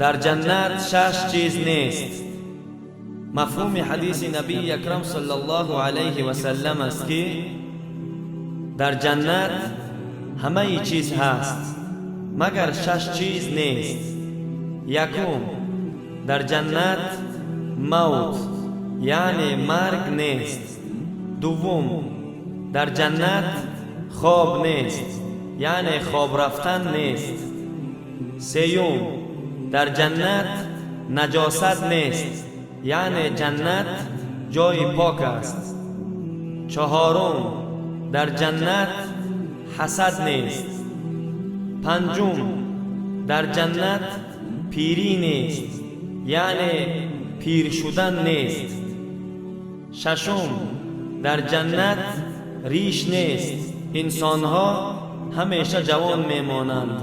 Дар ҷаннат шаш чиз нест. Мафҳуми ҳадиси набии акрам саллаллоҳу алайҳи васаллам аст, ки дар ҷаннат ҳамаи чиз ҳаст, магар шаш чиз нест. Якум, дар ҷаннат мавт, яъне марг нест. Дуввум, дар ҷаннат хоб нест, яъне хоб рафтан нест. Сеюм, дар ҷаннат наҷосат нест, яъне ҷаннат ҷои пок аст. Чаҳорум, дар ҷаннат ҳасад нест. Панҷум, дар ҷаннат пирӣ нест, яъне пир шудан нест. Шашум, дар ҷаннат риш нест, инсонҳо ҳамеша ҷавон мемонанд.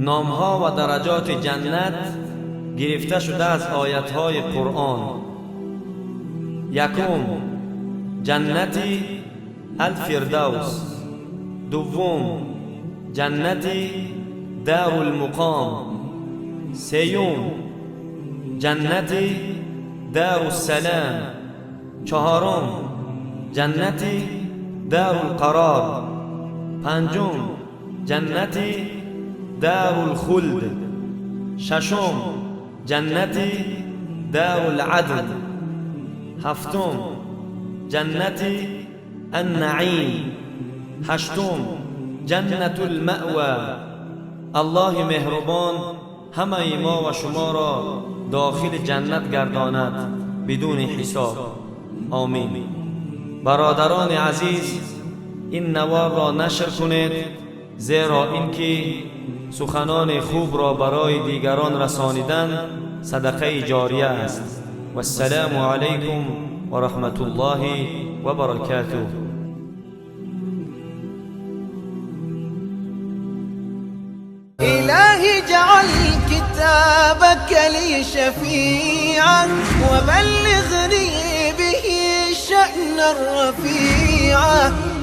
Номҳо ва дараҷоти ҷаннат гирифта шуда аз оятҳои Қуръон. Якум, ҷаннати Алфирдавс. Дуввум, ҷаннати Дарулмуқом. Сеюм, ҷаннати Даруссалам. Чаҳорум, ҷаннати Дарулқарор. Панҷум, ҷаннати Дарулхулд. Шашум, ҷаннати Даруладн. Ҳафтум, ҷаннати Аннаим. Ҳаштум, Ҷаннатулмаъва. Аллоҳи меҳрубон ҳамаи мо ва шуморо дохили ҷаннат гардонад бидуни ҳисоб. Омин. Бародарони азиз, ин наворро нашр кунед, зеро инки суханони хубро барои дигарон расонидан садақаи ҷория аст. Вассалому алайкум ва раҳматуллоҳи ва баракатуҳ. إلهي اجعل كتابك لي شفيعا وبلغني به الشأن الرفيع.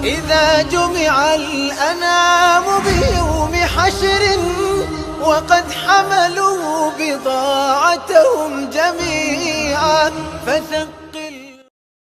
إذا جمع الأنام بيوم حشر وقد حملوا بضاعتهم جميعا فثق